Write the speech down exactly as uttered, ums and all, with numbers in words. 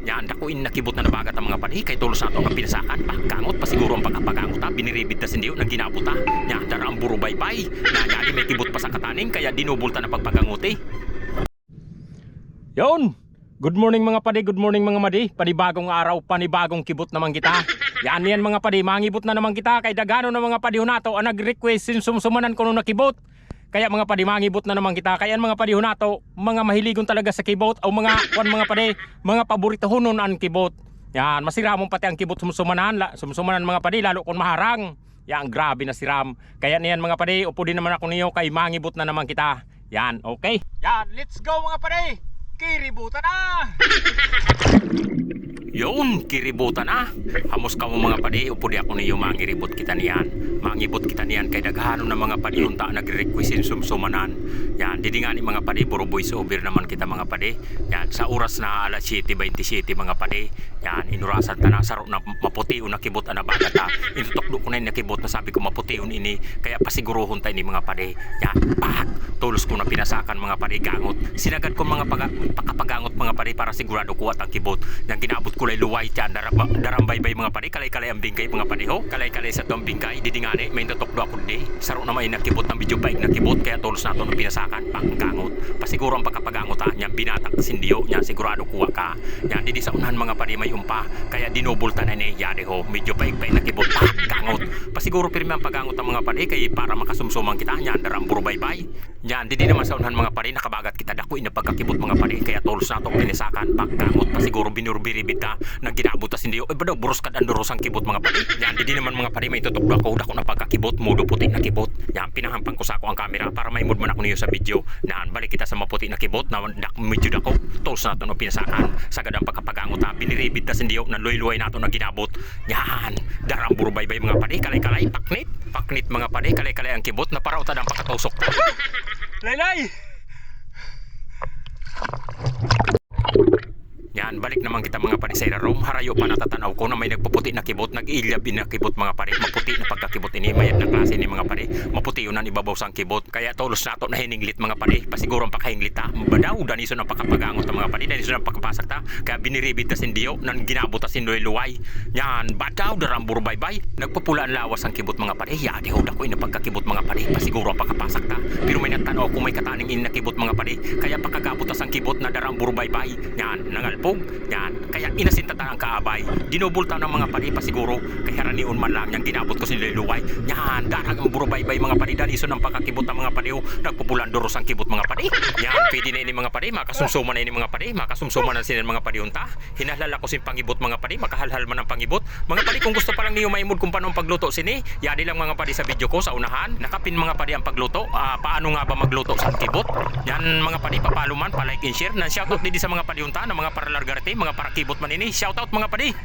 Yan, dako ini na kibot na nabagat ta, mga padi, kay tolos natu' na pinasakan, pagkangot, pasiguro an pagkapagangot ta, biniribid ta sindiyo na ginabot ta. Yan, dara an buru baybay. Yan, yan, di' may kibot pa sa kataning, kaya dinubul ta na pagpagangot, eh. Yun! Good morning, mga padi, good morning, mga madi. Panibagong araw, panibagong kibot naman kita. Yan, yan, mga padi, mangibot na naman kita, kay daghanon na mga padihon natu' an nag-request sin sumsumanan kuno na kibot. Kaya, mga padi, mangibot na naman kita. Kaya an mga padihon natu', mga mahiligon talaga sa kibot, o mga, kuwan, mga padi, mga paboritohonon an kibot. Yan, masiramon pati an kibot sumsumanan, la-, sumsumanan, mga padi, lalo kon maharang. Yan, grabe na siram. Kaya niyan, mga padi, upodi naman ako niyo, kay mangibot na naman kita. Yan, okay. Yan, let's go, mga padi. Kiributan na! Yun, kiributan na. Hamos kamo, mga padi, upodi ako niyo, mangiribot kita niyan. Mangibot kita niyan kay daghanon na mga padihon ta nagre-request sin sumsumanan. Yan, didi ngani, mga padi, puro voice over naman kita, mga padi. Yan, sa oras na alas siyete baynte siyete, mga padi. Yan, inurasan ta na, saro' na mapution na kibot an nabagat ta. Intutukdo ko na ini na kibot na sabi ko mapution ini, kaya pasiguruhon ta ini, mga padi. Yan, pak! Tolos ko na pinasakan, mga padi, gangot. Sinagad ko mga paga-, pakapagangot, mga padi, para sigurado kuha' ta an kibot. Yan, ginabot ko lay luway, yan, dara-, dara an baybay, mga padi, kalay-kalay an bingkay, mga padi, ho. Kalay-kalay sa tuwang bingkay, didi ngani, may intutukdo ako di. Saro' naman ini na kibot na medyo paig na kibot, kaya tolos natu' na pinasakan, pagkangot. Pasiguro an pagkapagangot, ha, yan, binatak sindiyo, yan, sigurado kuha' ka. Yan, didi sa unahan, mga padi, may umpa. Kaya dinubul ta na ini, yadi ho, medyo paig-paig na kibot, pagkangot. Pasiguro pirmi an pagangot, ha, mga padi, kay para makasumsuman kita, yan, dara an buru baybay. Yan, didi naman sa unahan, mga padi, nakabagat kita, dako ini pagkakibot, mga padi, kaya tolos natu' pinasakan, pagkangot, pasiguro binurubiribid ta, na ginabot ta sindiyo, e, ba daw, burus kad an durus an kibot, mga padi. Yan, didi naman, mga padi, may intutukdo ako, dako na pagkakibot, mudo puti na kibot. Yan, pinahampang ko sako an kamera para maimod man ako niyo sa video. Yan, balik kita sa maputi na kibot na dak-, medyo dako. Tolos natu' na pinasakan. Sagad an pagkapagangot, ha, biniribid ta sindiyo na luway-luway natu' na ginabot. Yan, dara an buru baybay, mga padi, kalay-kalay, paknit. Paknit, mga padi, kalay-kalay an kibot na para uta dan pakatusok ta. Laylay! Yan, balik naman kita, mga padi, sa irarom. Harayo' pa natatan-aw ko na may nagpuputi na kibot, nag-iilyab ini na kibot, mga padi. Maputi na pagkakibot ini, mayad na klase ini, mga padi. Maputi yun an ibabaw sang kibot. Kaya tolos natu' na hininglit, mga padi. Pasiguro an pakahinglit, ha. Ba daw, danison an pakapagangot ta, mga padi. Danison an pakapasak ta. Kaya biniribid ta sindiyo, nan ginabot ta sin luway-luway. Yan, ba daw, dara an buru baybay. Nagpupula an lawas sang kibot, mga padi. Yadi ho, dako ini pagkakibot, mga padi. Pasiguro an pakapasak ta. Pero may natan-aw ko may kataning ini na kibot, mga padi. Kaya pakagabot ta sang kibot na dara an buru baybay. Yan, nangalpog. Yan, kaya inasin ta an kaabay. Dinubul ta na, mga padi, pasiguro. Kay haranion man lang, yan, ginabot ko sin luway-luway. Yan, dara an buru baybay, mga padi. Danison an pagkakibot, ha, mga padi, ho. Nagpupula an durus sang kibot, mga padi. Yan, pwede na ini, mga padi. Makasumsuman na ini, mga padi. Makasumsuman na sinin, mga padi, unta. Hinalhal ako sin pangibot, mga padi, makahalhal man an pangibot. Mga padi, kon gusto pa lang niyo maimod kon paano an pagluto sini, yadi lang, mga padi, sa video ko sa unahan. Nakapin, mga padi, an pagluto. Ah, paano nga ba magluto san kibot? Yan, mga padi, pa-follow man, pa-like and share. Nan shoutout didi sa mga padi unta, na mga para larga reti, mga para kibot man ini. Shoutout, mga padi.